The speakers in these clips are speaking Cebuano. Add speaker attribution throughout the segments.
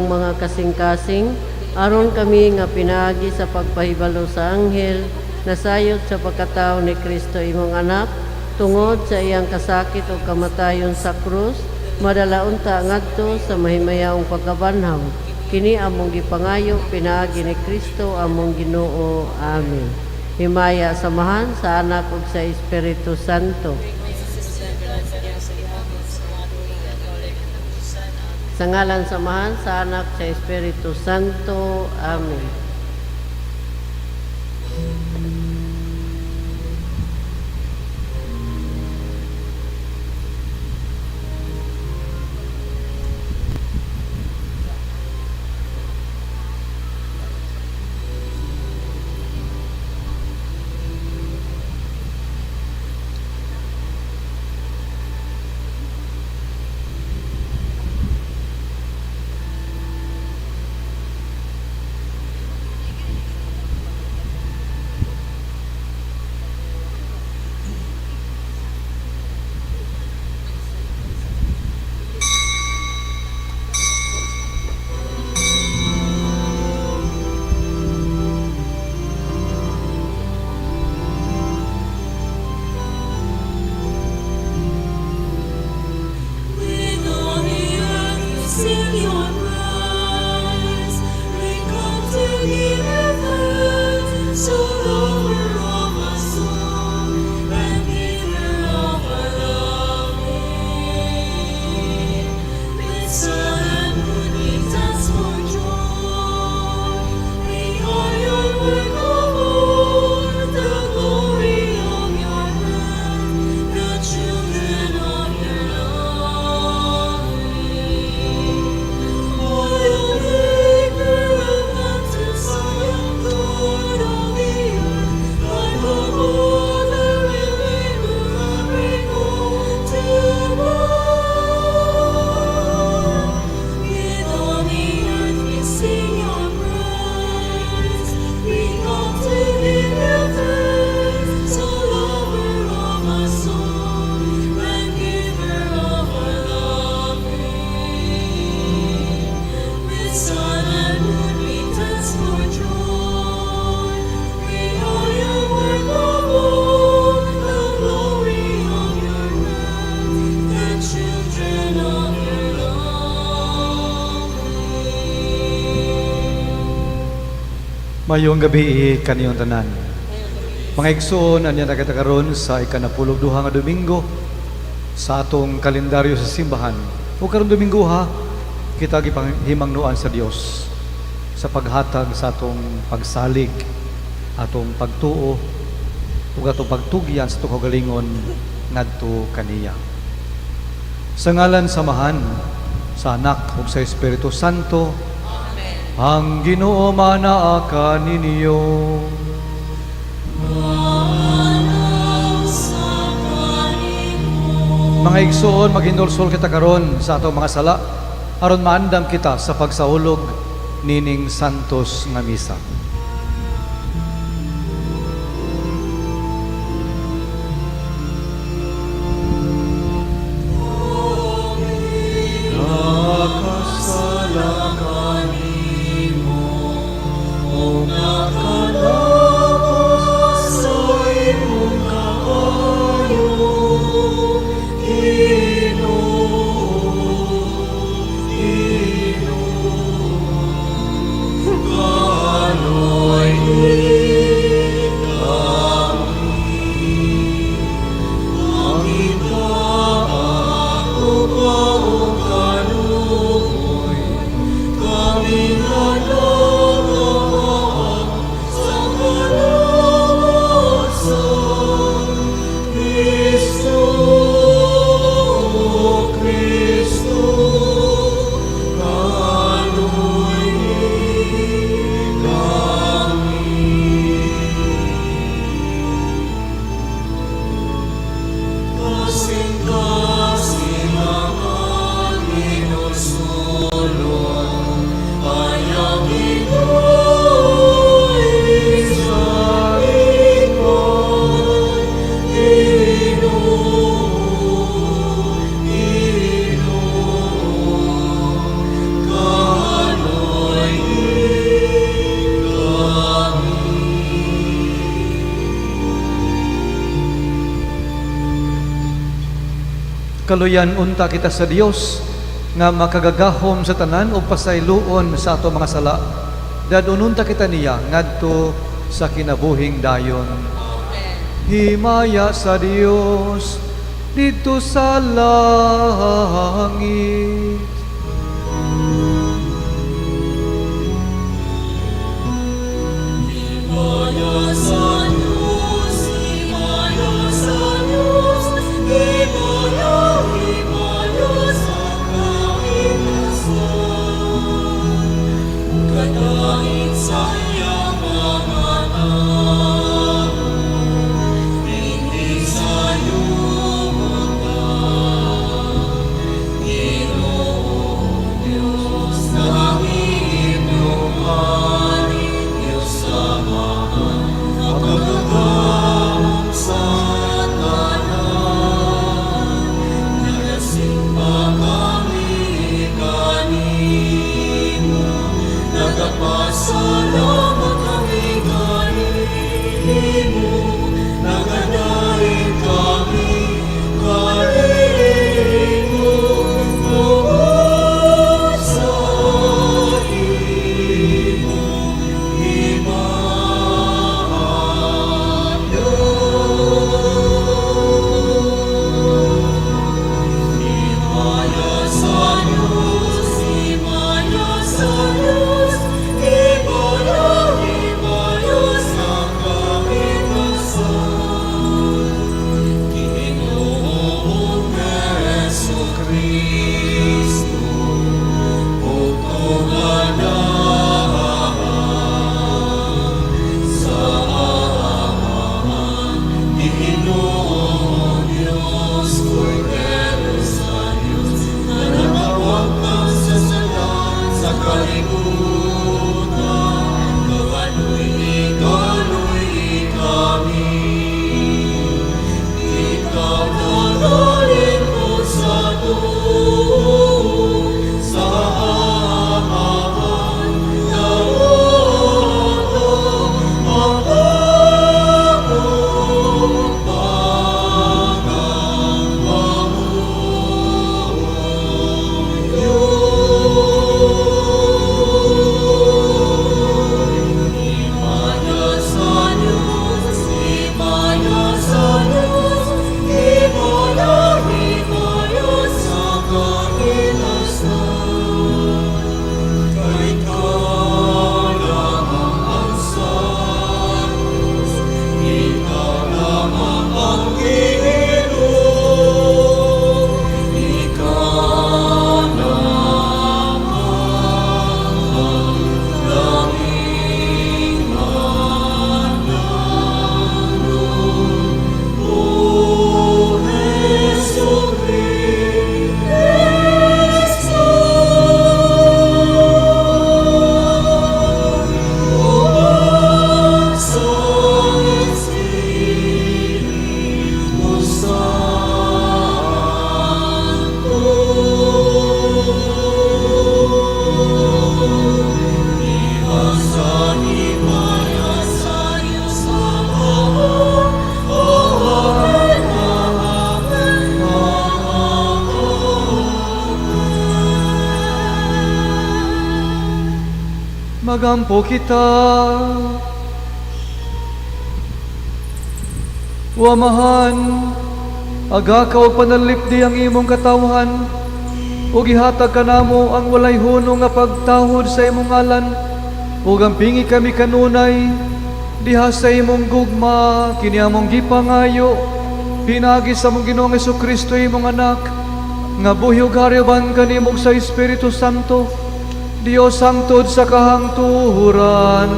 Speaker 1: mga kasing-kasing, aron kami nga pinaagi sa pagpahibalo sa anghel, nasayod sa pagkatao ni Kristo imong anak, tungod sa iyang kasakit ug kamatayon sa krus, madala unta ngadto sa mahimayaong pagkabanhaw. Kini among gipangayo pinaagi ni Kristo among Ginoo. Amen. Himaya sa Amahan, sa Anak ug sa Espiritu Santo. Sa ngalan sa Amahan, sa Anak, sa Espiritu Santo. Amen.
Speaker 2: With all the earth we sing your praise. We come to give you thanks, O lover of our soul, and giver of our loving. With sun and moon we dance for joy. We are your work of art, the glory of your hand, the children of your loving. O maker of mountains, Lord of the earth, like a mother in labor, I bring home to birth. With all the earth we sing your praise. We come to give you thanks, O lover of our soul, and giver of our loving. With sun and moon we dance for joy. We are your work of art, the glory of your hand, the children of your loving.
Speaker 3: Maayong gabii kaniyong tanan. Mga igsoon, ania na kita karon sa ikanapulog duha nga Domingo sa atong kalendaryo sa simbahan. O karon Domingo ha, kita gipahimangnoan sa Dios sa paghatag sa atong pagsalig, atong pagtuo ug atong pagtugyan sa atong kaugalingon ngadto kaniya. Sa ngalan sa Amahan, sa Anak ug sa Espiritu Santo. Amen. Ang Ginoo manaa kaninyo.
Speaker 2: Sa kanimo.
Speaker 3: Mga igsoon, maghinulsol kita karon sa atong mga sala aron maandam kita sa pagsaulog nining santos nga misa.
Speaker 2: Nakasala kanimo, ug nakalapas sa imong kaayo, Ginoo, Ginoo.
Speaker 3: Kaluyan unta kita sa Dios nga makagagahom sa tanan ug pasayloon sa ato mga sala. Dad-on unta kita niya ngadto sa kinabuhing dayon. Himaya sa Dios didto sa langit.
Speaker 2: Himaya sa Diyos, himaya sa Diyos, himaya, himaya sa kaitasan. Kadaig sa iyang mga tao, dinhi sa yuta. Ginoong Diyos, langit ug hari, Diyos Amahan, makagagahom sa tanan. Nagasimba kami kanimo, nagapasalamat kami kanimo, nagadaig kami kanimo, tungod sa imong himaya. Himaya sa Diyos, himaya sa Diyos, himaya, himaya sa kaitasan. Ginoong Jesu Kristo, bugtong Amahan, sa Amahan, Ginoong Diyos, Kordero sa Diyos, nga nagawagtang sa sala sa kalibutan, kaluy-i, kaluy-i kami. Ikaw nagalingkod sa tuo, sa Amahan, daot ang among pagpamuyo. Himaya sa Diyos, himaya sa Diyos, himaya, himaya sa kaitasan. Kay ikaw lamang ang Santos, ikaw lamang ang Ginoo, ikaw lamang ang labing manalo. O Jesu Cristo, ug sa Espiritu Santo. Diha sa himaya sa Diyos Amahan. Amen, Amen, Amen.
Speaker 3: Magampo kita. O Amahan, agaka og panalipdi ang imong katawhan, ug ihatag kanamo ang walay hunong nga pagtahod sa imong ngalan, ug ampingi kami kanunay diha sa imong gugma, kini among gipangayo, pinaagi sa among Ginoong Kristo, imong anak, nga buhi ug hari uban kanimo sa Espiritu Santo, Dios hangtod sa kahangturan.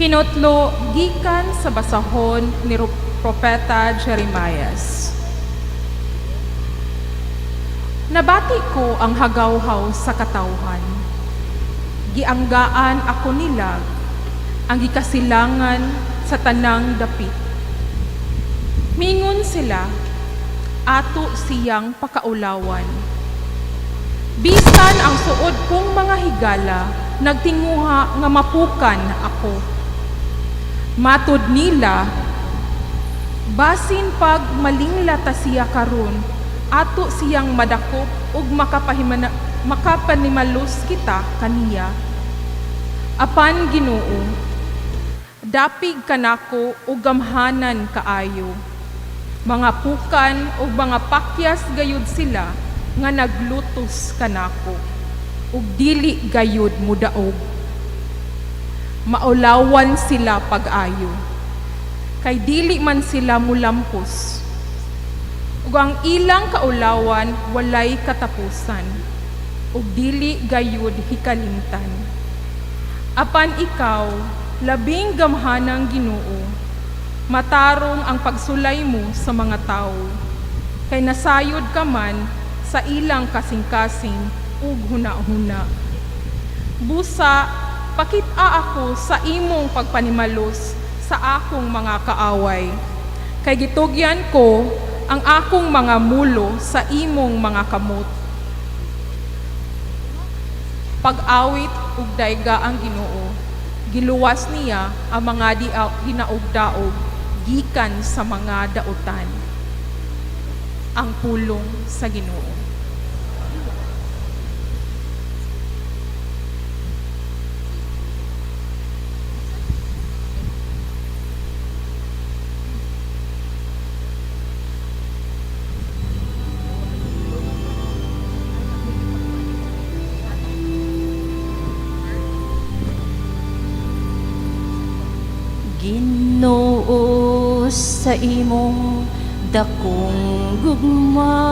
Speaker 4: Hinutlo gikan sa basahon ni Propeta Jeremias. Nabati ko ang hagawhaw sa katawhan. Gianggaan ako nila ang gikasilangan sa tanang dapit. Mingon sila, ato siyang pakaulawan. Bisan ang suod kong mga higala, nagtinguha nga mapukan ako. Matud nila, basin pag malingla ta siya karon, ato siyang madakop ug makapanimalus kita kaniya. Apan Ginoo, dapig kanako ug gamhanan kaayo. Mga pukan ug mga pakyas gayud sila nga naglutos kanako ug dili gayud mudaog. Maulawan sila pag-ayo, kay dili man sila mulampos. Ug ang ilang kaulawan walay katapusan, ug dili gayud hikalimtan. Apan ikaw, labing gamhanang Ginoo, matarong ang pagsulay mo sa mga tawo, kay nasayod ka man sa ilang kasing-kasing ug huna-huna. Busa, pakit-a ako sa imong pagpanimalos sa akong mga kaaway. Kay gitugyan ko ang akong mga mulo sa imong mga kamot. Pag-awit ug dayga ang Ginoo, giluwas niya ang mga ginaugdaog gikan sa mga dautan. Ang pulong sa Ginoo.
Speaker 2: Ginoo, sa imong dakong gugma,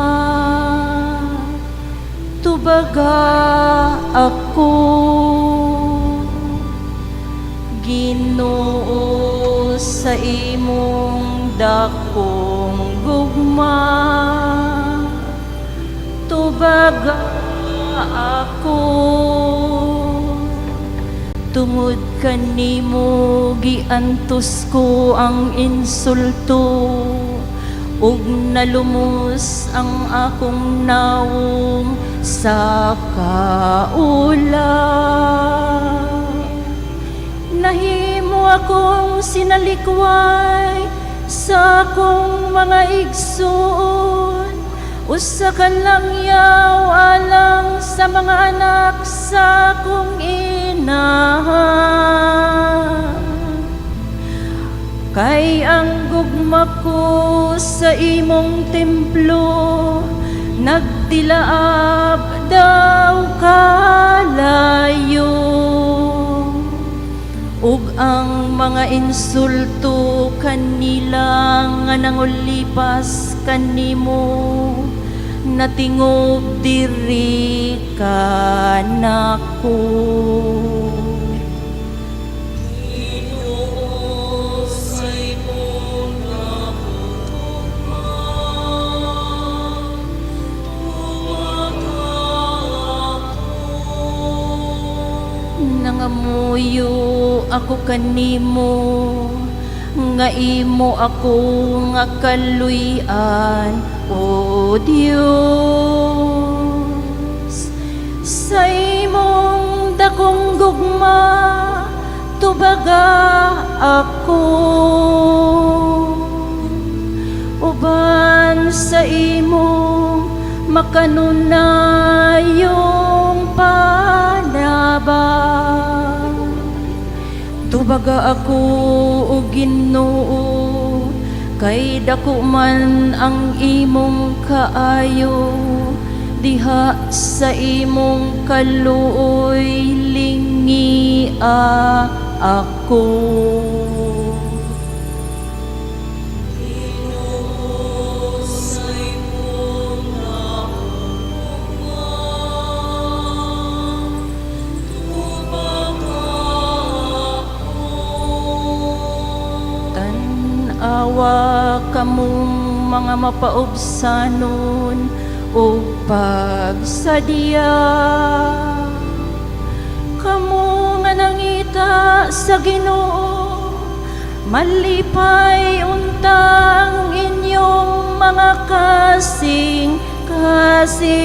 Speaker 2: tubaga ako. Ginoo, sa imong dakong gugma, tubaga ako. Tungod kanimo giantos ko ang insulto ug nalumos ang akong nawong sa kaula. Nahimo akong sinalikway sa akong mga igsoon, usa ka langyaw alang sa mga anak sa akong inahan. Kay ang gugma ko sa imong templo nagtilaab daw kalayo, ug ang mga insulto kanila nga nangulipas kanimo natingob diri kanako.
Speaker 5: Ginoo, sa imong dakong gugma, tubaga ako.
Speaker 2: Nangamuyo ako kanimo nga imo ako nga kaluy-an, O Dios. Sa imong dakong gugma, tubaga ako. Uban sa imong makanunayong panabang, tubaga ako, o Ginoo, kay dako man ang imong kaayo, diha sa imong kaluoy lingia ako.
Speaker 5: Ginoo, sa imong dakong gugma, tubaga ako.
Speaker 2: Tan-awa kamong mga mapaubsanon ug pagsadya. Kamo nga nangita sa Ginoo, malipay unta ang inyong mga kasing kasing.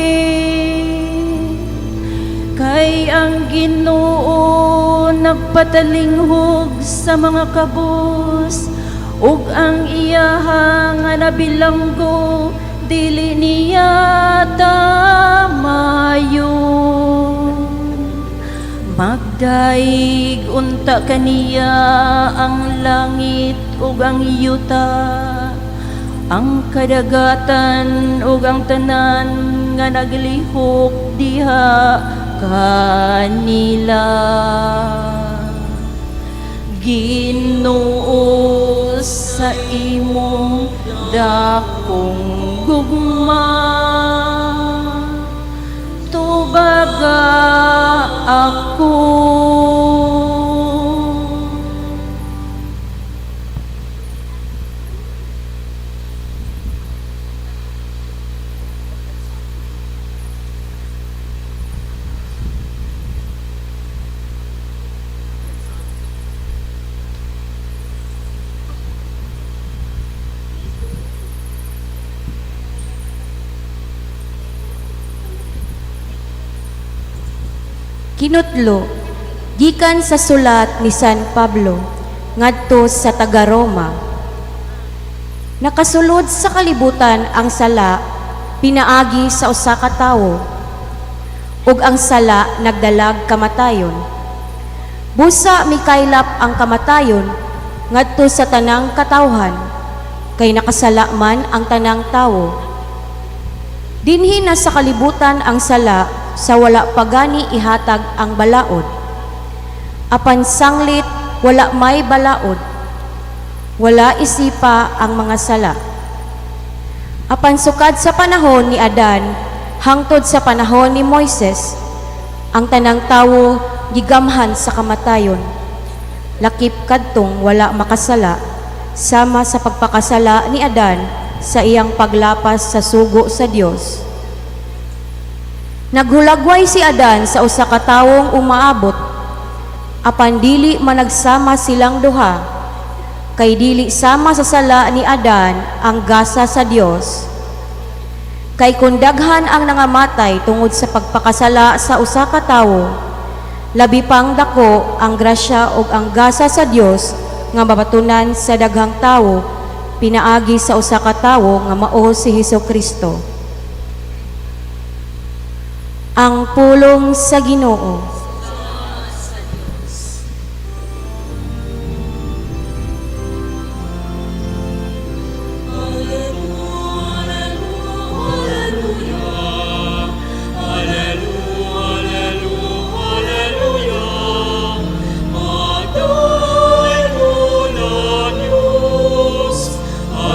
Speaker 2: Kay ang Ginoo nagpatalinghog sa mga kabus, ug ang iyaha nga nabilanggo dili niya tamayon. Magdaig unta kaniya ang langit ug ang yuta, ang kadagatan ug ang tanan nga naglihok diha kanila. Ginoo, sa imong dakong gugma, tubaga ako.
Speaker 6: Kinutlo gikan sa sulat ni San Pablo ngadto sa taga-Roma. Nakasulod sa kalibutan ang sala pinaagi sa usa ka tawo, ug ang sala nagdalag kamatayon. Busa mikaylap ang kamatayon ngadto sa tanang katawhan, kay nakasala man ang tanang tawo. Dinhi na sa kalibutan ang sala sa wala pa gani ihatag ang balaod. Apan sanglit wala may balaod, wala isipa ang mga sala. Apan sukad sa panahon ni Adan hangtod sa panahon ni Moises, ang tanang tawo gigamhan sa kamatayon. Lakip kadtong wala makasala, sama sa pagpakasala ni Adan sa iyang paglapas sa sugo sa Dios. Naghulagway si Adan sa usa ka tawong umaabot, apan dili managsama silang duha, kay dili sama sa sala ni Adan ang gasa sa Dios. Kay kun daghan ang nangamatay tungod sa pagpakasala sa usa ka tawo, labi pang dako ang grasya ug ang gasa sa Dios nga mabatunan sa daghang tawo pinaagi sa usa ka tawo nga mao si Hesukristo. Ang pulong sa Ginoo.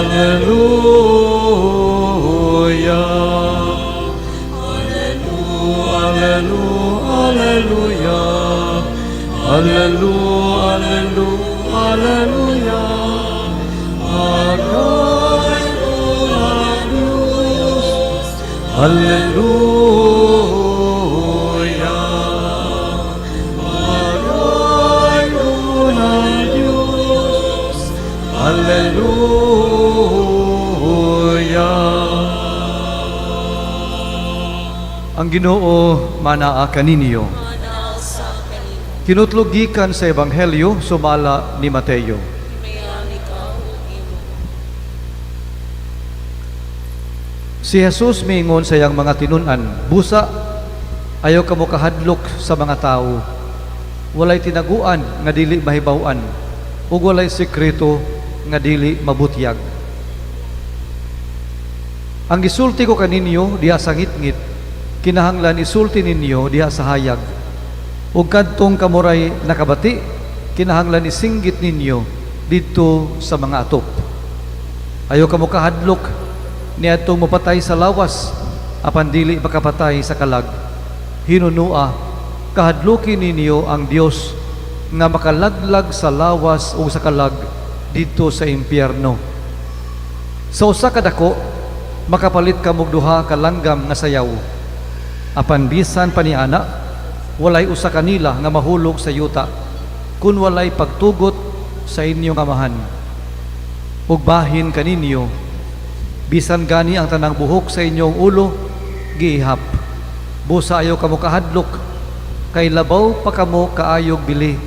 Speaker 3: Alleluia. Alleluia. Alleluia. Alleluia. Alleluia. Alleluia. Alleluia. Ang Ginoo manaa kaninyo. Kinutlo gikan sa Ebanghelyo sumala ni Mateo. Si Jesus miingon sa iyang mga tinun-an, "Busa, ayaw kamo kahadlok sa mga tawo. Walay tinaguan nga dili mahibaw-an, ug walay sekreto nga dili mabutyag. Ang gisulti ko kaninyo diha sa ngitngit, kinahanglan isulti ninyo diha sa hayag. Ug kadtong kamoray nakabati, kinahanglan isinggit ninyo didto sa mga atop. Ayaw kamo kahadlok niadtong mopatay sa lawas, apan dili makapatay sa kalag. Hinunua, kahadluki ninyo ang Dios nga makalaglag sa lawas o sa kalag didto sa impyerno. Sa usa ka dako, makapalit kamog duha ka langgam nga sayaw. Apan bisan pa niana, walay usa kanila nga mahulog sa yuta kun walay pagtugot sa inyong Amahan. Ug bahin kaninyo, bisan gani ang tanang buhok sa inyong ulo giihap. Busa ayaw kamo kahadlok, kay labaw pa kamo kaayog bili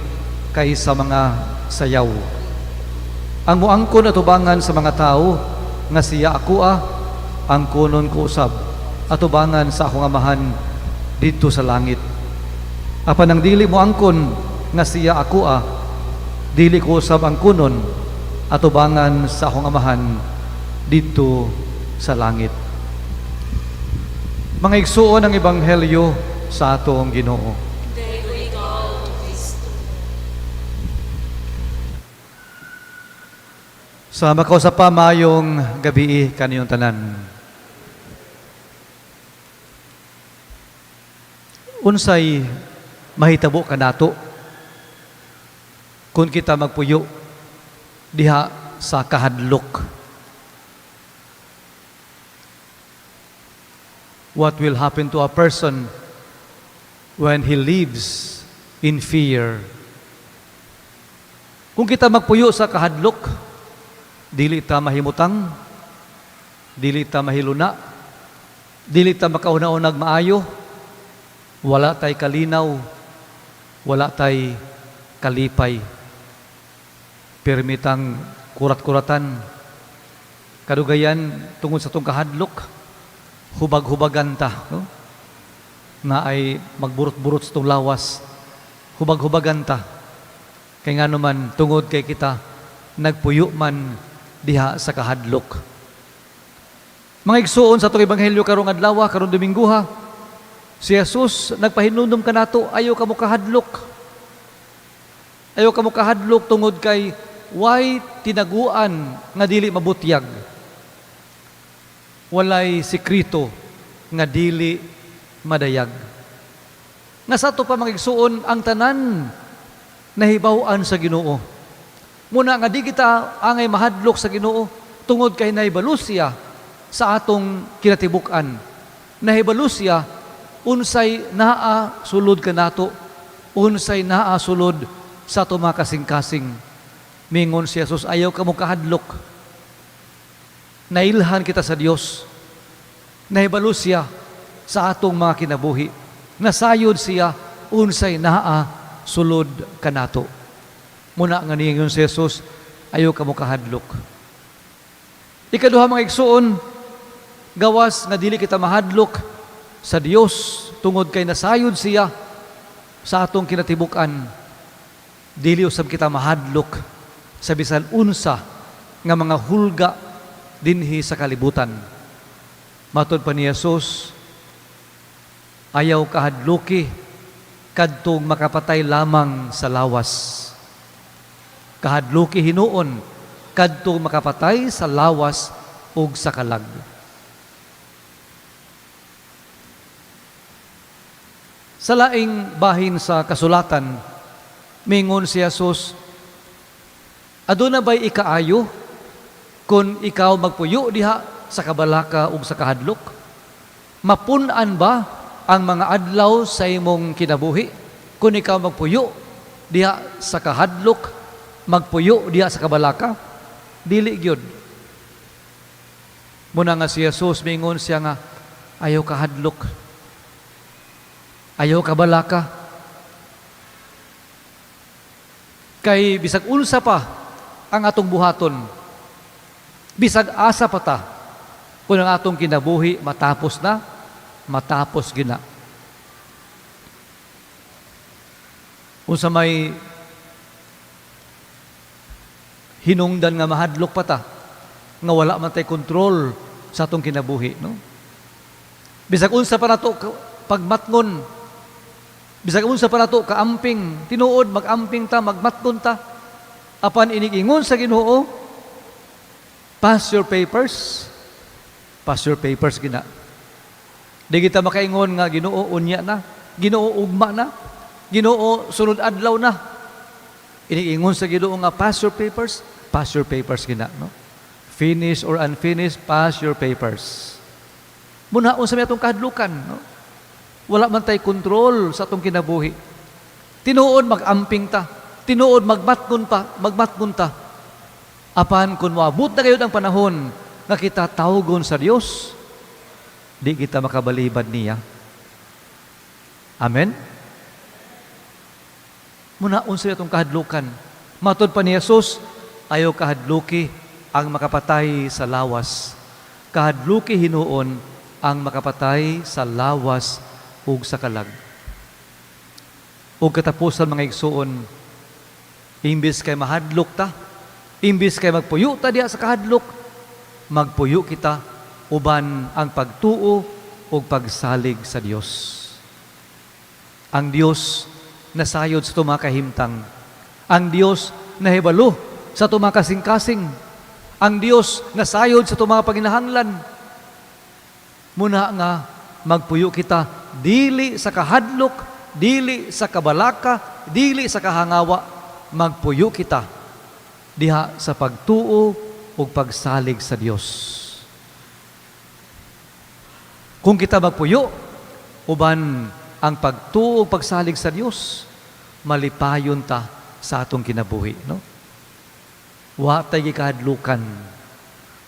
Speaker 3: kaysa mga sayaw. Ang muangkon atubangan sa mga tao nga siya akoa, angkonon ko usab atubangan sa akong Amahan didto sa langit. Apan ang dili moangkon nga siya akoa, dili ko usab angkonon atubangan sa akong Amahan didto sa langit. Mga igsuon, ang ebanghelyo sa atong Ginoo.
Speaker 5: Dayon ikaw, Kristo.
Speaker 3: Sa makausap pa, maayong gabii kaniyong tanan. Unsay mahitabo kanato kung kita magpuyo diha sa kahadlok? What will happen to a person when he lives in fear? Kung kita magpuyo sa kahadlok, dili ta mahimutang, dili ta mahiluna, dili ta makauna-unag maayo, wala tay kalinaw, wala tay kalipay. Permitang kurat-kuratan, kadugayan tungod sa atong kahadlok, hubag-hubagan ta, no? Na ay magburot-burot sa atong lawas, hubag-hubagan ta. Kay nga naman, tungod kay kita, nagpuyo man diha sa kahadlok. Mga igsuon, sa atong ebanghelyo karong adlaw, karong Domingguha, si Jesus nagpahinumdum kanato, ayaw kamo kahadlok. Ayaw kamo kahadlok tungod kay way tinaguan nga dili mabutyag. Walay sekreto nga dili madayag. Nga sa ato pa, mga igsuon, ang tanan nahibaw-an sa Ginoo. Muna nga di kita angay mahadlok sa Ginoo tungod kay nahibalo siya sa atong kinatibuk-an. Nahibalo siya unsay naa sulod kanato, unsay naa sulod sa atong mga kasing-kasing. Mingon si Jesus, "Ayaw kamo kahadlok." Nailhan kita sa Dios. Nahibalo siya sa atong mga kinabuhi. Nasayod siya unsay naa sulod kanato. Muna nga niingon si Jesus, "Ayaw kamo kahadlok." Ikaduha, mga igsuon, gawas nga dili kita mahadlok sa Dios tungod kay nasayod siya sa atong kinatibuk-an, dili usab kita mahadlok sa bisan unsa nga mga hulga dinhi sa kalibutan. Matod pa ni Jesus, "Ayaw kahadluki kadtong makapatay lamang sa lawas. Kahadluki hinuon kadtong makapatay sa lawas ug sa kalag." Sa laing bahin sa kasulatan, mingon si Jesus, "Aduna ba'y ikaayo kung ikaw magpuyo diha sa kabalaka ug sa kahadlok? Mapun-an ba ang mga adlaw sa imong kinabuhi kung ikaw magpuyo diha sa kahadlok, magpuyo diha sa kabalaka? Dili gyud." Muna nga si Jesus mingon siya nga ayaw kahadlok. Ayaw kabalaka. Kay bisag unsa pa ang atong buhaton, bisag asa pa ta, kung ang atong kinabuhi matapos na, matapos gina. Unsa may hinungdan nga mahadlok pa ta, nga wala man tay kontrol sa atong kinabuhi, no? Bisag unsa pa nato pagmatngon, bisag unsa pa nato kaamping, tinuod mag-amping ta, magmatngon ta, apan inigingon sa Ginoo, "Pass your papers," pass your papers gina. Di kita makaingon nga, "Ginoo, unya na, Ginoo, ugma na, Ginoo, sunod adlaw na." Iniingon sa Ginoo nga pass your papers, pass your papers gina, no? Finish or unfinished, pass your papers. Muna unsa may atong kahadlukan, no? Wala man tay kontrol sa atong kinabuhi. Tinuod mag-amping ta, tinuod magmatngon pa, magmatngon ta. Apan kung moabot na gayud ang panahon nga kita tawgon sa Dios, di kita makabalibad niya. Amen? Muna unsa atong kahadlukan. Matod pa ni Jesus, ayaw kahadluki ang makapatay sa lawas. Kahadluki hinuon ang makapatay sa lawas ug sa kalag. Ug katapusan, mga igsuon, imbis kay mahadlok ta, imbis kay magpuyo ta diha sa kahadlok, magpuyo kita uban ang pagtuo ug pagsalig sa Dios. Ang Dios nasayod sa atong mga kahimtang. Ang Dios nahibalo sa atong mga kasing-kasing. Ang Dios nasayod sa atong mga panginahanglan. Muna nga magpuyo kita dili sa kahadlok, dili sa kabalaka, dili sa kahangawa, magpuyo kita diha sa pagtuo ug pagsalig sa Dios. Kung kita magpuyo uban ang pagtuo ug pagsalig sa Dios, malipayon ta sa atong kinabuhi, no? Wa tay gikahadlukan,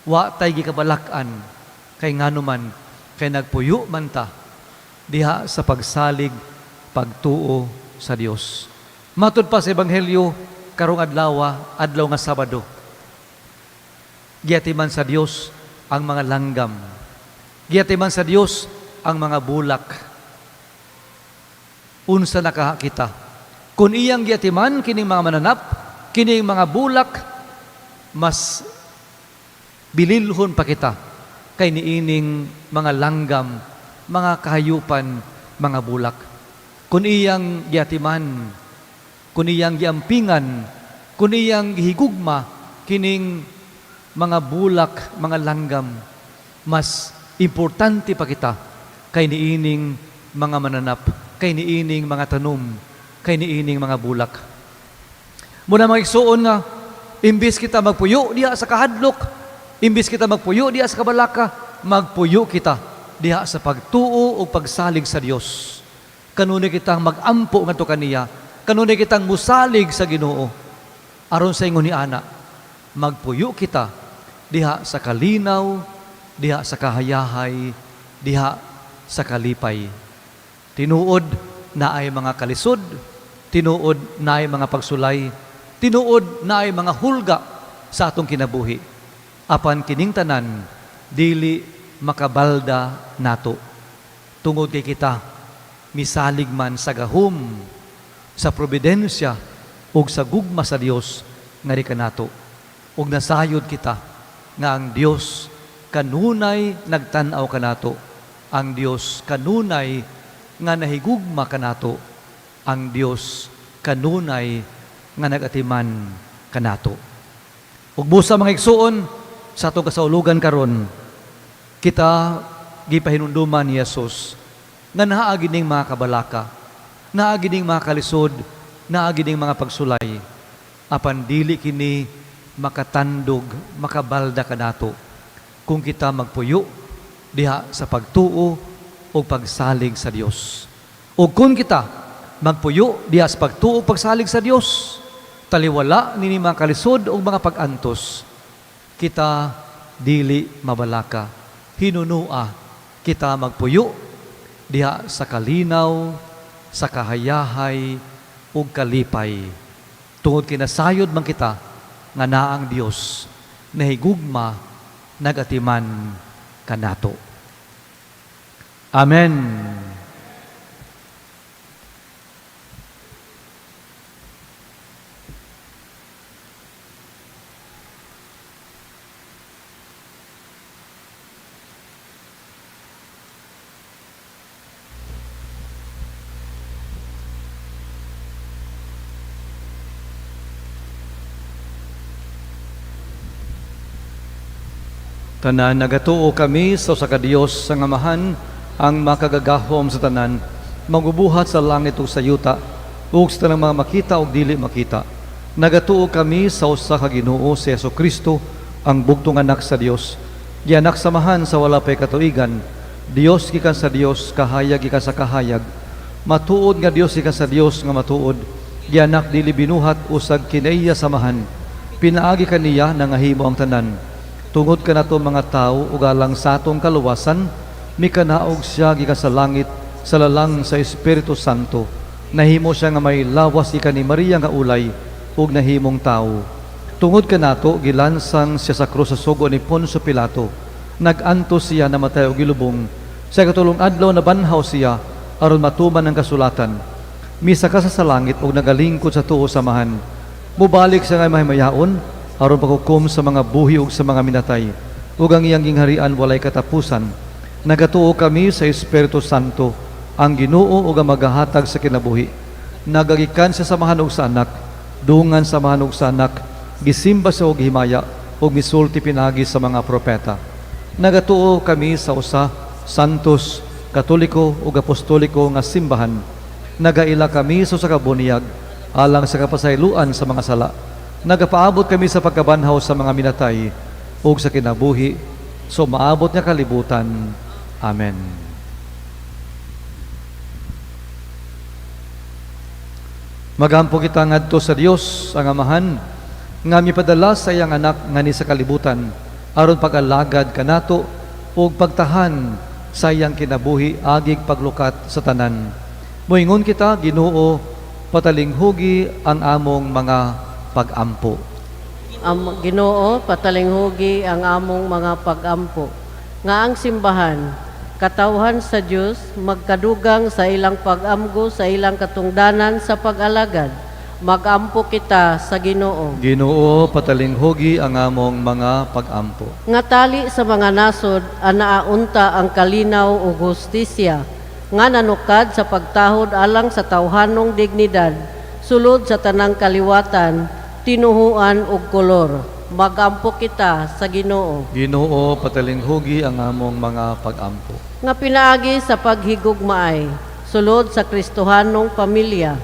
Speaker 3: wa tay gikabalak-an, kay nganuman kay nagpuyo man ta diha sa pagsalig, pagtuo sa Dios. Matud pa sa Ebanghelyo karong adlaw, adlaw nga Sabado, giatiman sa Dios ang mga langgam. Giatiman sa Dios ang mga bulak. Unsa na kaha kita? Kung iyang giatiman kining mga mananap, kining mga bulak, mas bililhon pa kita kay niining mga langgam, mga kahayupan, mga bulak. Kung iyang giatiman, kung iyang giampingan, kung iyang gihigugma kining mga bulak, mga langgam, mas importante pa kita kay niining mga mananap, kay niining mga tanom, kay niining mga bulak. Muna mga igsuon nga, imbis kita magpuyo diha sa kahadlok, imbis kita magpuyo diha sa kabalaka, magpuyo kita diha sa pagtuo o pagsalig sa Dios. Kanunay kitang magampo ngadto kaniya, kanunay kitang musalig sa Ginoo. Aron sa ingon ni ana, magpuyo kita diha sa kalinaw, diha sa kahayahay, diha sa kalipay. Tinuod na ay mga kalisod, tinuod na ay mga pagsulay, tinuod na ay mga hulga sa atong kinabuhi. Apan kining tanan, dili makabalda nato. Tungod kay kita, misalig man sa gahom, sa providensya, ug sa gugma sa Dios nga di kanato. Ug nasayod kita nga ang Dios kanunay nagtan-aw kanato. Ang Dios kanunay nga nahigugma kanato. Ang Dios kanunay nga nagatiman kanato. Ug busa, mga igsuon, sa atong kasaulugan karon, kita gipahinumduman ni Jesus nga naa gining mga kabalaka, naa gining mga kalisod, naa gining mga pagsulay. Apan dili kini makatandog, makabalda kanato kung kita magpuyo diha sa pagtuo o pagsalig sa Dios. O kung kita magpuyo diha sa pagtuo o pagsalig sa Dios, taliwala nini mga kalisod o mga pag-antos, kita dili mabalaka. Hinunua kita magpuyo diha sa kalinaw, sa kahayahay ug kalipay. Tungod kinasayod man kita nga naa ang Dios nahigugma, nagatiman kanato. Amen. Tanan, nagatuo kami sa usa ka Dios, ang Amahan, ang makagagahom sa tanan, magubuhat sa langit ug sa yuta, ug sa tanang mga makita ug dili makita. Nagatuo kami sa usa ka Ginoo, si Jesu Kristo, Ang bugtong anak sa Dios, gianak sa Amahan sa wala pay katuigan, Dios gikan sa Dios, kahayag gikan sa kahayag, matuod nga Dios gikan sa Dios nga matuod, gianak dili binuhat usag kinaiya sa Amahan, pinaagi kaniya nangahimo ang tanan. Tungod kanato mga tawo ug alang sa atong kaluwasan, mikanaog siya gikan sa langit sa lalang sa Espiritu Santo. Nahimo siya nga may lawas gikan ni Maria nga ulay ug nahimong tawo. Tungod kanato gilansang siya sa krus sa sugo ni Poncio Pilato. Nag-antos siya, namatay ug gilubong. Sa ikatulong adlaw nabanhaw siya aron matuman ang kasulatan. Misaka sa langit ug nagalingkod sa tuo sa Amahan. Mubalik siya nga mahimayaon aron paghukom sa mga buhi ug sa mga minatay. Ug ang iyang gingharian walay katapusan. Nagatuo kami sa Espiritu Santo, ang Ginoo ug ang magahatag sa kinabuhi. Nagagikan siya sa Amahan ug sa Anak, dungan sa Amahan ug sa Anak, gisimba siya og himaya ug misulti pinaagi sa mga propeta. Nagatuo kami sa usa santos, katoliko ug apostoliko nga simbahan. Nagaila kami sa usa ka bunyag alang sa kapasayloan sa mga sala. Nagapaabot kami sa pagkabanhaw sa mga minatay ug sa kinabuhi sa umaabot nga kalibutan. Amen. Magampo kita ngadto sa Dios ang Amahan nga mipadala sa iyang anak ngani sa kalibutan aron pag-alagad kanato ug pagtahan sa iyang kinabuhi agig paglukat sa tanan. Moingon kita, Ginoo, patalinghugi ang among mga pagampo.
Speaker 1: Ang Ginoo, patalinghugi ang among mga pagampo. Nga ang simbahan, katawhan sa Dios, magkadugang sa ilang pagamgo sa ilang katungdanan sa pag-alagad. Magampo kita sa Ginoo.
Speaker 3: Ginoo, patalinghugi ang among mga pagampo.
Speaker 1: Nga tali sa mga nasod anaa unta ang kalinaw ug hustisya, nga nanukad sa pagtahod alang sa tawhanong dignidad, sulod sa tanang kaliwatan, tinuhuan ug kolor. Magampo kita sa Ginoo.
Speaker 3: Ginoo, patalinghugi ang among mga pagampo.
Speaker 1: Nga pinaagi sa paghigugmaay, sulod sa Kristohanong pamilya,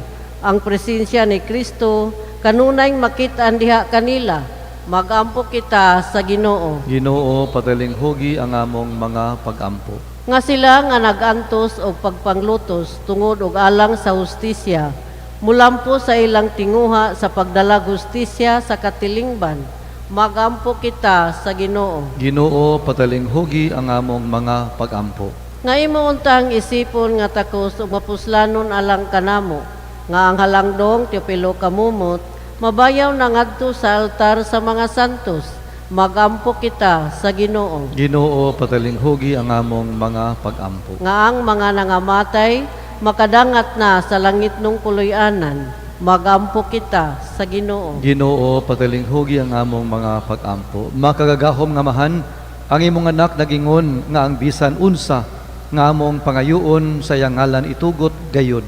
Speaker 1: ang presensya ni Kristo kanunay makit-an diha kanila. Magampo kita sa Ginoo.
Speaker 3: Ginoo, patalinghugi ang among mga pagampo.
Speaker 1: Nga sila nga nagantos og pagpanglutos tungod og alang sa hustisya, mulampo sa ilang tinguha sa pagdalag hustisya sa katilingban. Magampo kita sa Ginoo.
Speaker 3: Ginoo, patalinghugi ang among mga pagampo.
Speaker 1: Nga imo untang isipon nga takos ug mapuslanon alang kanamo, nga ang halangdong Teopilo Camomot mabayaw na ngadto sa altar sa mga santos. Magampo kita sa Ginoo.
Speaker 3: Ginoo, patalinghugi ang among mga pagampo.
Speaker 1: Nga ang mga nangamatay makadangat na sa langit nung puloy-anan. Magampo kita sa Ginoo.
Speaker 3: Ginoo, patalinghugi ang among mga pagampo. Makagagahom nga Amahan, ang imong anak nagingon nga ang bisan unsa nga among pangayuon sa iyang ngalan itugot gayud.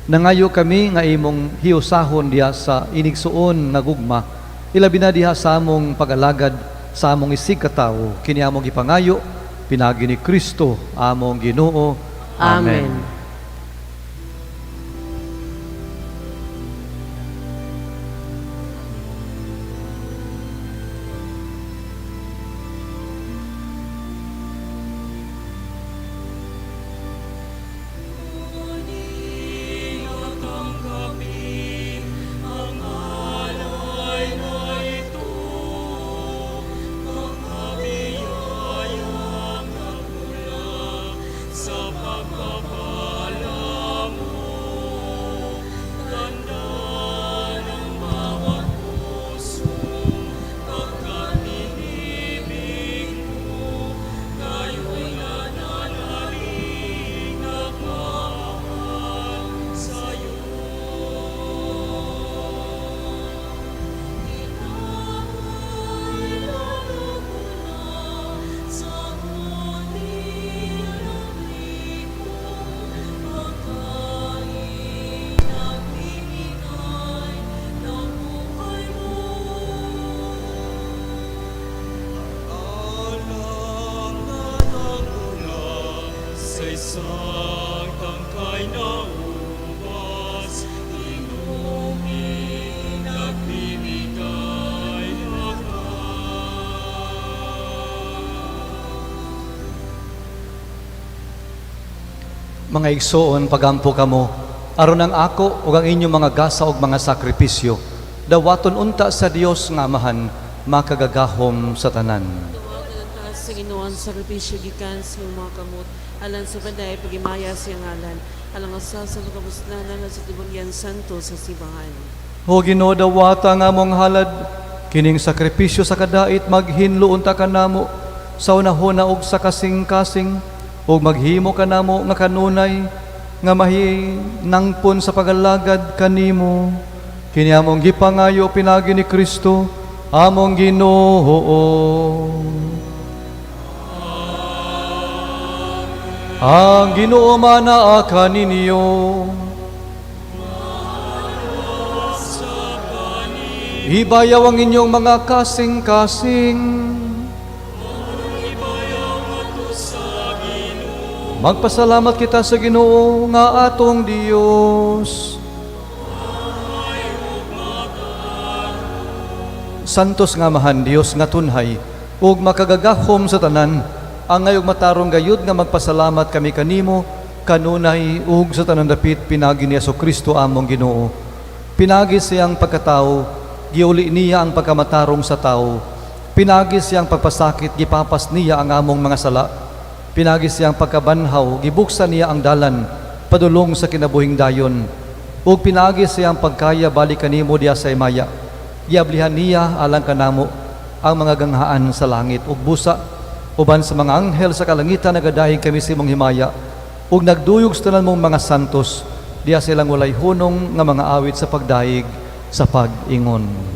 Speaker 3: Nangayo kami nga imong hiyusahon diha sa inigsuon nga gugma, ilabi na diha sa among pag-alagad sa among isig katawo. Kini among gipangayo pinaagi ni Kristo among Ginoo.
Speaker 1: Amen.
Speaker 2: Tanggapin ang alay na ito, mga biyayang nagmula sa pagpapala mo. Tanda ng bawat pusong pagkatinibig mo, tayo'y nananalig nagmamahal sa'yo. Ikaw ay laluguna sa unti ng lipong pagkain nagbibigay ng buhay mo. Alang na nagmula sa isang tangkay na ubas, inumin nagbibigay lakas.
Speaker 3: Mga igsoon, pagampo kamo, aron ang ako ug ang inyong mga gasa ug mga sakripisyo, dawaton unta sa Dios nga Amahan, makagagahom sa tanan.
Speaker 5: Dawatan ang taas sa Ginoo ang sakripisyo gikan sa imong mga kamot alang sa panday pagimaya sa iyang ngalan alang sa sa kabuslanan at sa tibok santo sa simbahan.
Speaker 3: O Ginoo, dawata nga among halad, kining sakripisyo sa kadait maghinlo unta kanamo sa unahuna ug sa kasing-kasing, ug maghimo kanamo nga kanunay nga mahinangpon sa pagalagad kanimo. Kini among gipangayo pinaagi ni Kristo among Ginoo. Ang Ginoo manaa kaninyo. Ibayaw ang inyong mga kasing-kasing. Magpasalamat kita sa Ginoo nga atong Dios. Santos nga Amahan Dios nga tunhay ug makagagahom sa tanan, angay ug matarong gayud nga magpasalamat kami kanimo kanunay ug sa tanan dapit pinaagi ni Kristo among Ginoo. Pinaagi siyang pagkatao, giuli niya ang pagkamatarong sa tao. Pinaagi siyang pagpasakit, gipapas niya ang among mga sala. Pinaagi siyang pagkabanhaw, gibuksan niya ang dalan padulong sa kinabuhing dayon. Ug pinaagi siyang pagkaya balik kanimo diya sa himaya. Giablihan niya alang kanamo ang mga ganghaan sa langit ug busa uban sa mga anghel sa kalangitan nagadayeg kami sa imong himaya ug nagduyog sa tanan mong mga santos diya silang walay hunong nga mga awit sa pagdayeg sa pag-ingon.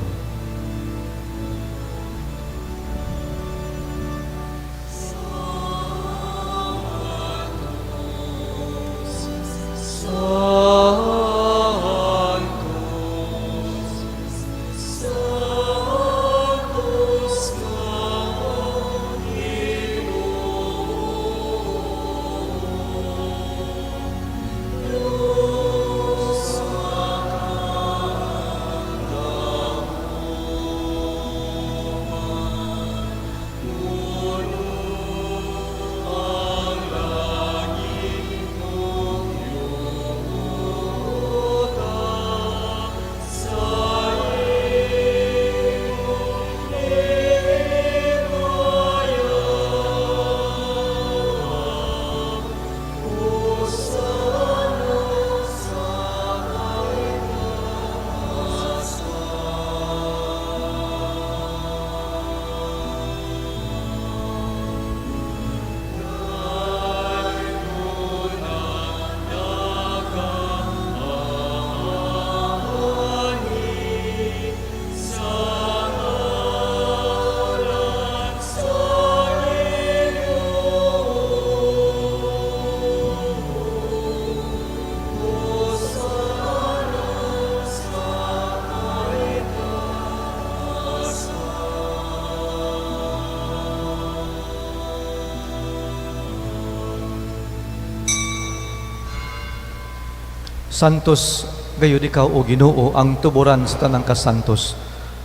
Speaker 3: Santos gayud ikaw o Ginoo ang tuboran sa tanang kasantos.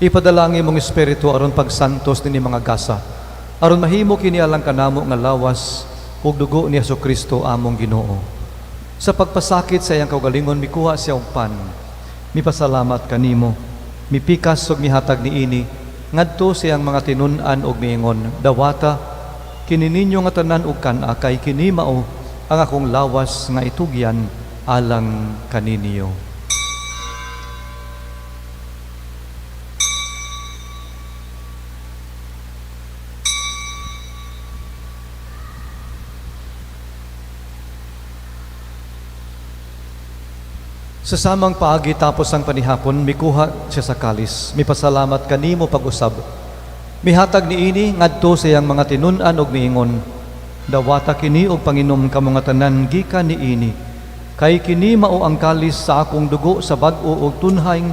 Speaker 3: Ipadala ang imong espiritu aron pagsantos nini mga gasa. Aron mahimo kini alang kanamo nga lawas ug dugo ni Kristo among Ginoo. Sa pagpasakit sa iyang kaugalingon mikuha siya og pan. Mipasalamat kanimo. Mipikas ug mihatag niini ngadto sa iyang mga tinun-an ug miingon, "Dawata kini ninyo nga tanan og kan-a, kay kini mao ang akong lawas nga itugyan alang kaninyo." Sa samang paagi tapos ang panihapon, mikuha siya sa kalis. Mipasalamat kanimo pag-usab. Mihatag niini ngadto sa iyang mga tinun-an ug miingon, "Dawata kini og panginom kamo nga tanan gikan niini. Kay kini mao ang kalis sa akong dugo sa bag-o ug tunhay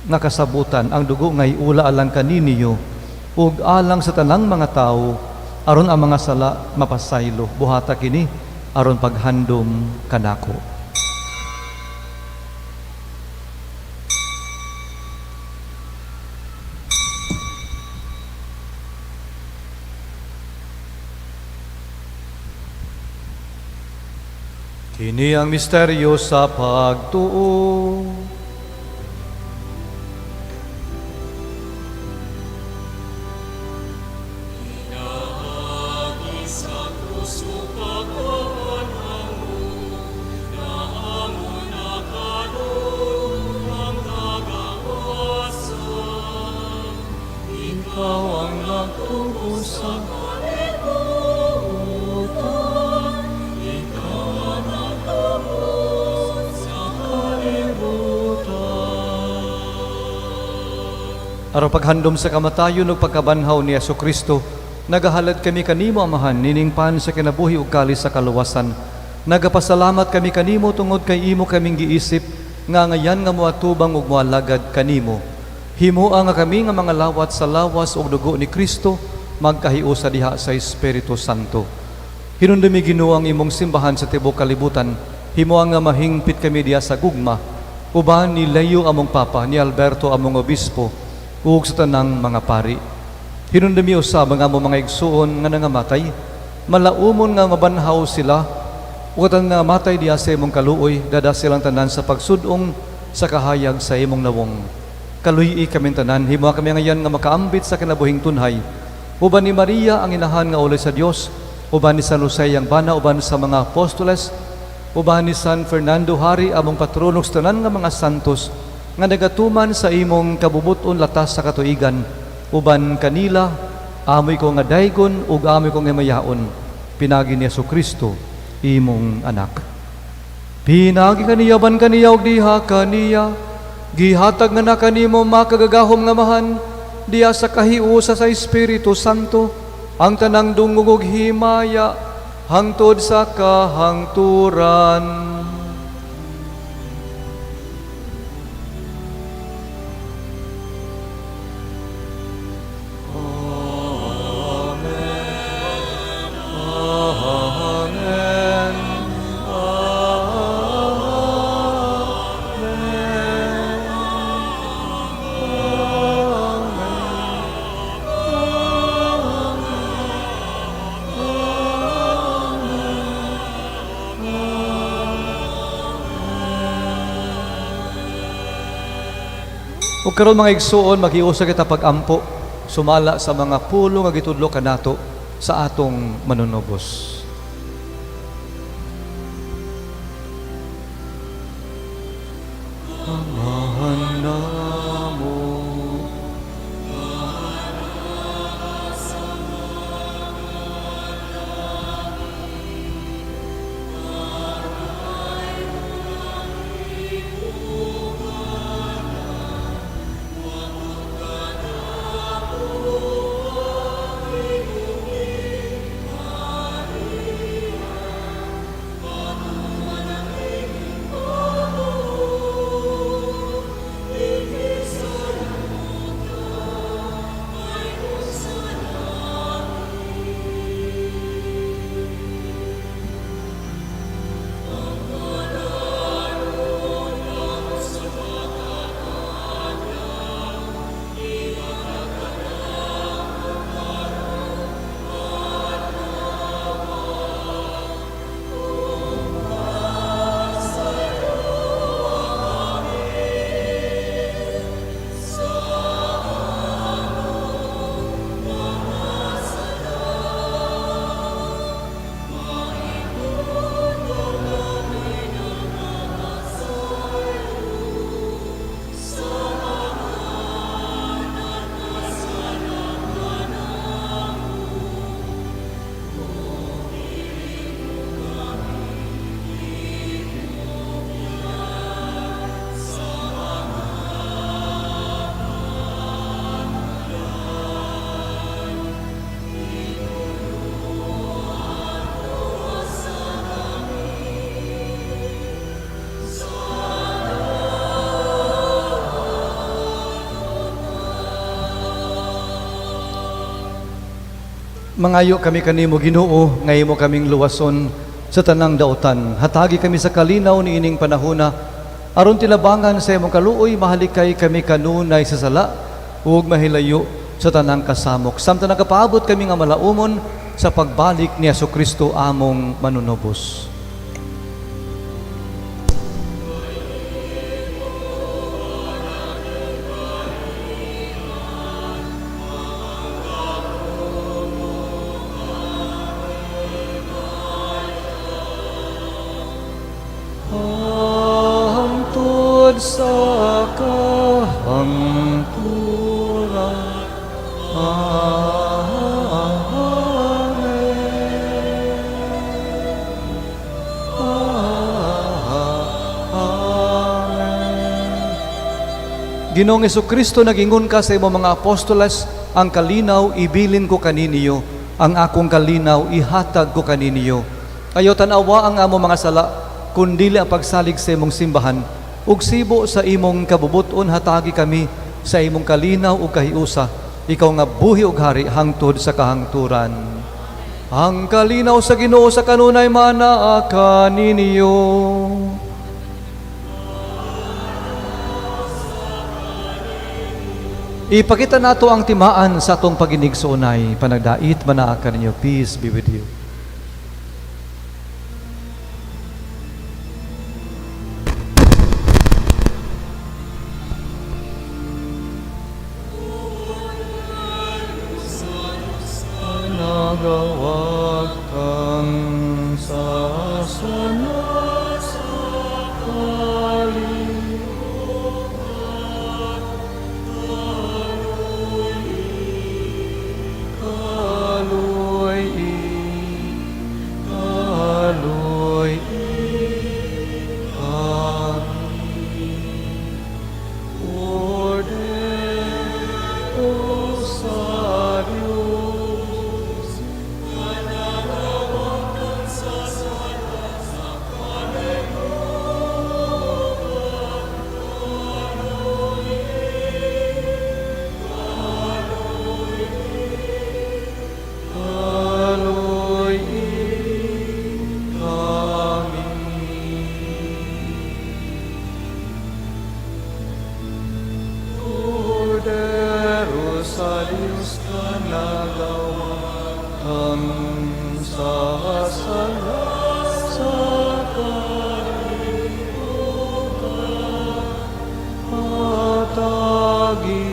Speaker 3: nga kasabutan, ang dugo nga iula alang kaninyo ug alang sa tanang mga tawo aron ang mga sala mapasaylo. Buhata kini aron paghandom kanako." Kini ang misteryo sa pagtuo. Ikaw ang nagtuo sa kalibutan. Ikaw ang nagtuo sa kalibutan. Aron paghandom sa kamatayon ug pagkabanhaw ni Yesu Kristo, nagahalad kami kanimo, Amahan, nining pan sa kinabuhi ug kalis sa kaluwasan. Nagapasalamat kami kanimo tungod kay imo kaming giisip nga ngayan nga moatubang ug moalagad kanimo. Himoa nga kami nga mga lawat sa lawas ug dugo ni Kristo magkahiusa diha sa Espiritu Santo. Hinumdumi, Ginoo, ang imong simbahan sa tibuok kalibutan. Himoa nga mahingpit kami diha sa gugma uban ni Leo among Papa, ni Alberto among Obispo, ug sa tanang mga pari. Hinumdumi usab ang among mga igsuon nga nangamatay, malaumon nga mabanhaw sila, ug tanang nangamatay diha sa imong kaluoy, dad-a silang tanan sa pagsud-ong sa kahayag sa imong nawong. Kaluy-i kami tanan, himoa kami ngayan nga makaambit sa kinabuhing tunhay. Uban ni Maria ang inahan nga ulay sa Dios, uban ni San Jose ang bana, uban sa mga apostoles, uban ni San Fernando Hari among patrono ug sa tanan nga mga santos nga nagatuman sa imong kabubuton latas sa katuigan, uban kanila amo ikaw nga daygon ug amo ikaw nga himayaon pinaagi ni Yesu Kristo imong anak. Pinaagi kaniya, uban kaniya ug diha kaniya, gihatag nga na kanimo makagagahom nga Amahan diha sa kahiusa sa Espiritu Santo ang tanang dungog ug himaya hangtod sa kahangturan. Amen. Amen. Ug karon, mga igsuon, maghiusa kita pag-ampo sumala sa mga pulong nga gitudlo kanato sa atong manunubos. Amahan namo. Mangayo kami kanimo, Ginoo, nga imo kaming luwason sa tanang dautan. Hatagi kami sa kalinaw niining panahona aron tinabangan sa imong kaluoy mahalikay kami kanunay sa sala ug mahilayo sa tanang kasamok, samtang nagapaabot kami nga malaumon sa pagbalik ni Kristo among manunubos. Ginoong Kristo, nagingon ka sa imong mga apostoles, ang kalinaw ibilin ko kaninyo, ang akong kalinaw ihatag ko kaninyo. Ayaw tan-awa ang among mga sala, kundili ang pagsalig sa imong simbahan. Ug sibo sa imong kabubuton hatagi kami sa imong kalinaw ug kahiusa. Ikaw nga buhi ug hari hangtod sa kahangturan. Ang kalinaw sa Ginoo sa kanunay manaa kaninyo. Ipakita nato ang timaan sa atong paginigsuonay, panagdait manaa kaninyo. Peace be with you. Nagawagtang sa sala sa kalibutan. Kaloy, kaloy, kami. Kordero sa Diyos, kaloy kami. Kordero sa Diyos ka nagawagtang sa sala sa kalibutan. Hatagi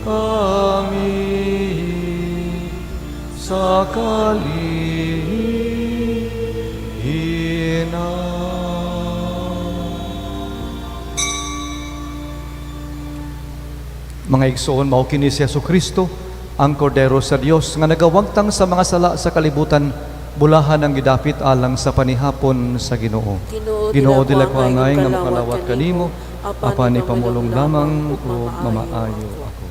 Speaker 3: kami sa kalihina. Mga igsoon, mao kini si Kristo, ang Kordero sa Dios nga nagawagtang sa mga sala sa kalibutan, bulahan ang gidapit alang sa panihapon sa Ginoo.
Speaker 5: Ginoo,
Speaker 3: Ginoo, dili ko
Speaker 5: dili ko
Speaker 3: angay nga makalawat kanimo, apan ipamulong lamang ug mamaayo ako.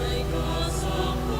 Speaker 2: Ay kasakit.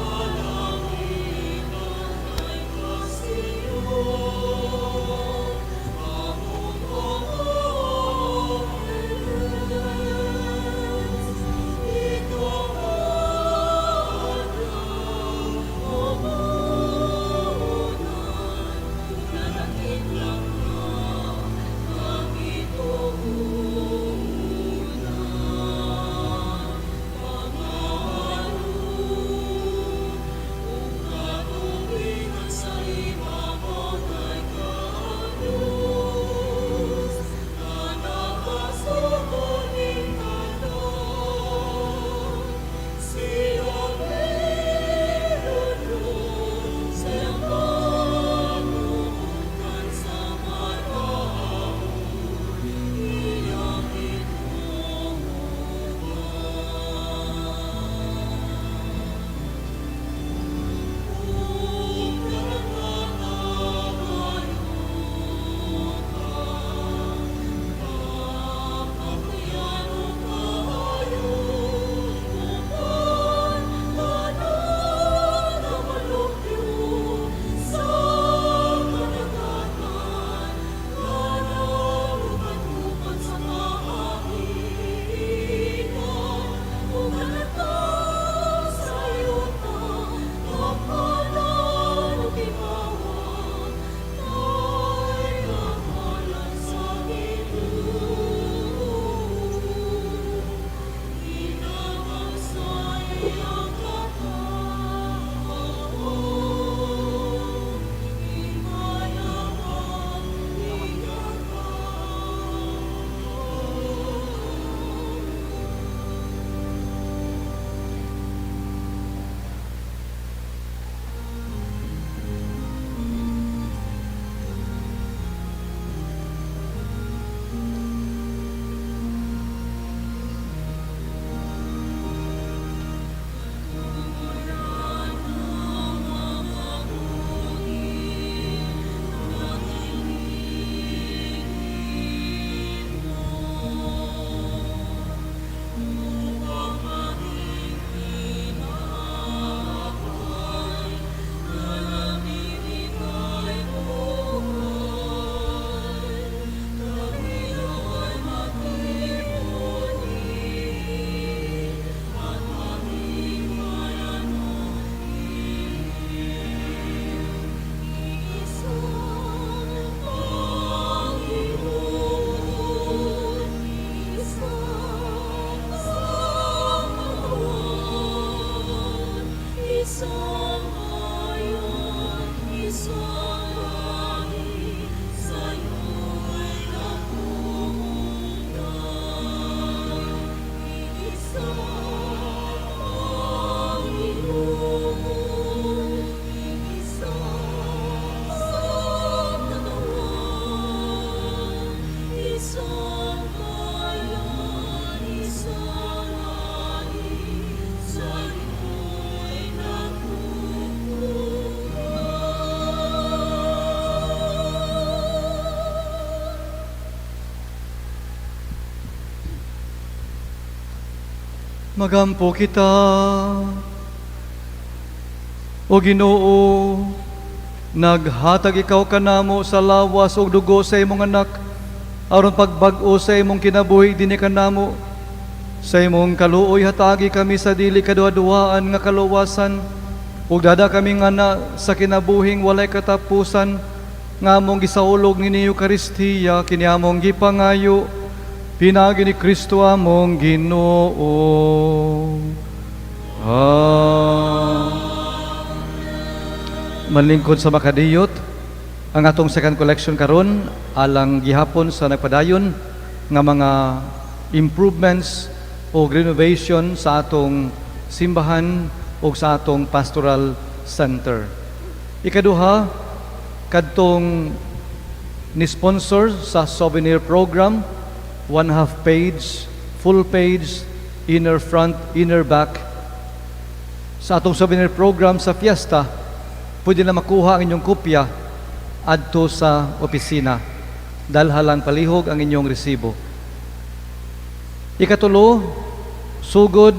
Speaker 2: Isang bayan, isang lahi, sa'yo'y napupunta. Iisa, Panginoon, iisa ang katawan, isang bayan, isang lahi, sa'yo'y napupunta.
Speaker 3: Magampo kita. O Ginoo, naghatag ikaw kanamo sa lawas ug dugo sa imong anak aron pagbag-o sa imong kinabuhi dinhi kanamo. Sa imong kaluoy, hatagi kami sa dili kaduhaduhaan nga kaluwasan ug dad-a kami ngana sa kinabuhing walay katapusan nga among gisaulog ni Eukaristiya. Kini among gipangayo pinaagi ni Kristo among Ginoo. Ah. Manlingkod sa makadiyot, ang atong second collection karon alang gihapon sa nagpadayon nga mga improvements o renovation sa atong simbahan o sa atong pastoral center. Ikaduha, kadtong ni sponsor sa souvenir program, one half page, full page, inner front, inner back. Sa atong souvenir program sa fiesta, pwede na makuha ang inyong kopya adto sa opisina. Dalha lang palihog ang inyong resibo. Ikatulo, sugod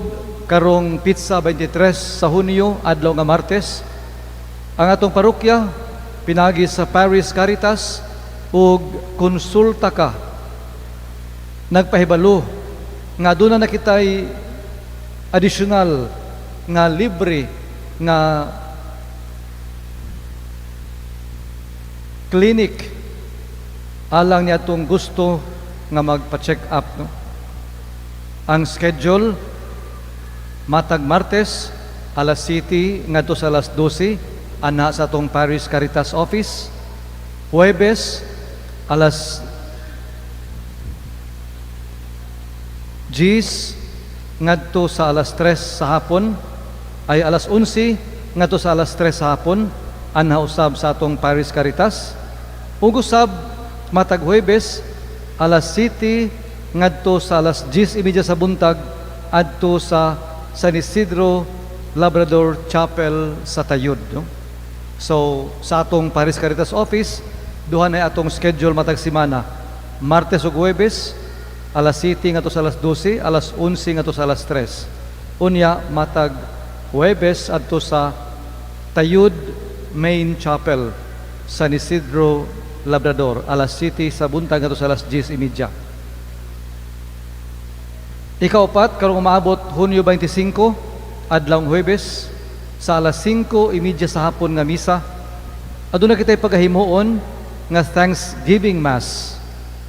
Speaker 3: karong petsa 23 sa Hunyo, adlaw nga Martes, ang atong parokya pinagi sa Parish Caritas ug Konsulta Ka nagpahibalo nga aduna na kitay additional nga libre nga clinic alang ni atong gusto nga magpa-check up, no? Ang schedule, matag Martes alas 7 ngadto sa alas 12 ana sa atong Parish Caritas office. Huwebes alas 10 ngadto sa alas 3 sa hapon, ay alas 11 ngadto sa alas 3 sa hapon anha usab sa atong Parish Caritas. Ug usab matag Huwebes alas 7 ngadto sa alas 10:30 sa buntag adto sa San Isidro Labrador Chapel sa Tayud, no? So sa atong Parish Caritas office, duha na atong schedule matag semana: Martes ug Huwebes, alas 7 ngadto sa alas 12, alas 11 ngadto sa alas 3. Unya matag Huwebes adto sa Tayud Main Chapel, San Isidro Labrador, alas 7 sa buntag ngadto sa alas 10:30. Ikaupat, karong umaabot Hunyo 25, adlawng Huwebes, sa alas 5:30 sa hapon nga misa, aduna kitay pagahimuon nga Thanksgiving Mass.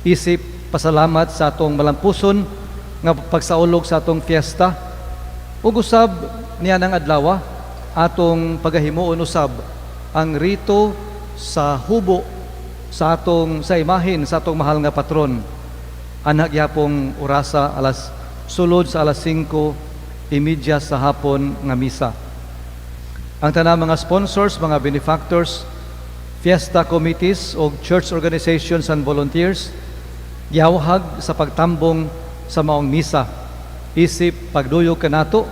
Speaker 3: Isip pasalamat sa atong malampuson nga pagsaulog sa atong fiesta. Ug usab niya ng adlaw, atong pagahimuon usab ang rito sa hubo sa atong sa imahin sa atong mahal nga patron. Ana gyapong orasa, alas sulod sa alas 5:30 sa hapon nga misa. Ang tanang mga sponsors, mga benefactors, fiesta committees o church organizations and volunteers gihawhag sa pagtambong sa maong misa. Isip pagduyog kanato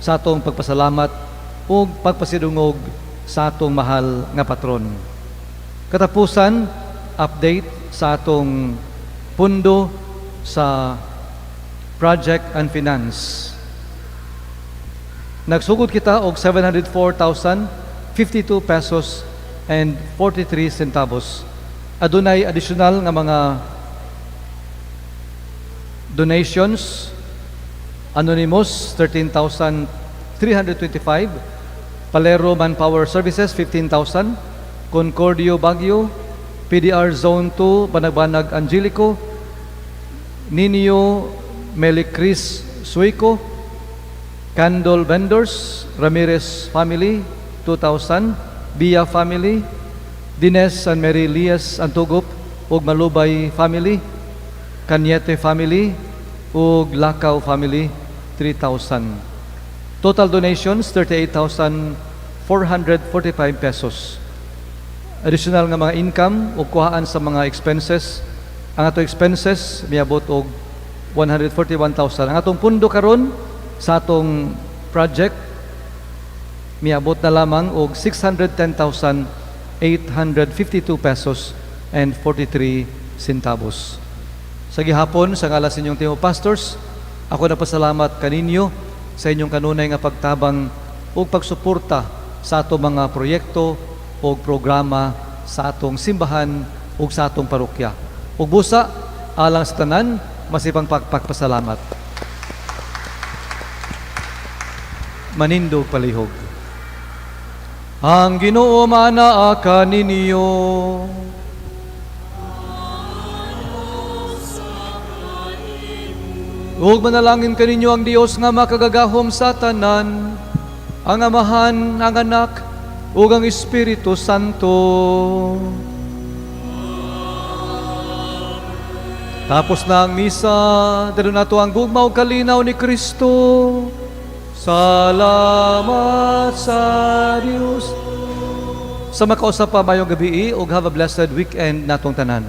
Speaker 3: sa atong pagpasalamat ug pagpasidungog sa atong mahal nga patron. Katapusan, update sa atong pundo sa project and finance. Nagsugod kita og 704,052 pesos and 43 centavos. Adunay additional nga mga donations: Anonymous, 13,325, Palero Manpower Services, 15,000, Concordio Baguio, PDR Zone 2 Banagbanag Angelico, Ninio Melicris Suico, Candle Vendors, Ramirez Family, 2,000, Bia Family, Dines and Mary Lias Antugop ug Malubay Family, Cañete Family ug Lakaw Family, 3,000. Total donations, ₱38,445. Additional nga mga income ug kuhaan sa mga expenses. Ang atong expenses miabot og 141,000. Ang atong pundo karon sa atong project miabot na lamang og ₱610,852.43. Sa gihapon, sa ngalan sa inyong team of pastors, ako napasalamat kaninyo sa inyong kanunay nga pagtabang ug pagsuporta sa atong mga proyekto o programa sa atong simbahan ug sa atong parokya. Ug busa, alang sa tanan, masipang pagpasalamat. Manindog palihog. Ang Ginoo manaa kaninyo. Ug manalangin kaninyo ang Dios nga makagagahom sa tanan, ang Amahan, ang Anak, ug ang Espiritu Santo. Tapos na ang misa, dalo nato ang gugma ug kalinaw ni Kristo. Salamat sa Dios. Sa makausap pa mayong gabi ug have a blessed weekend natong tanan.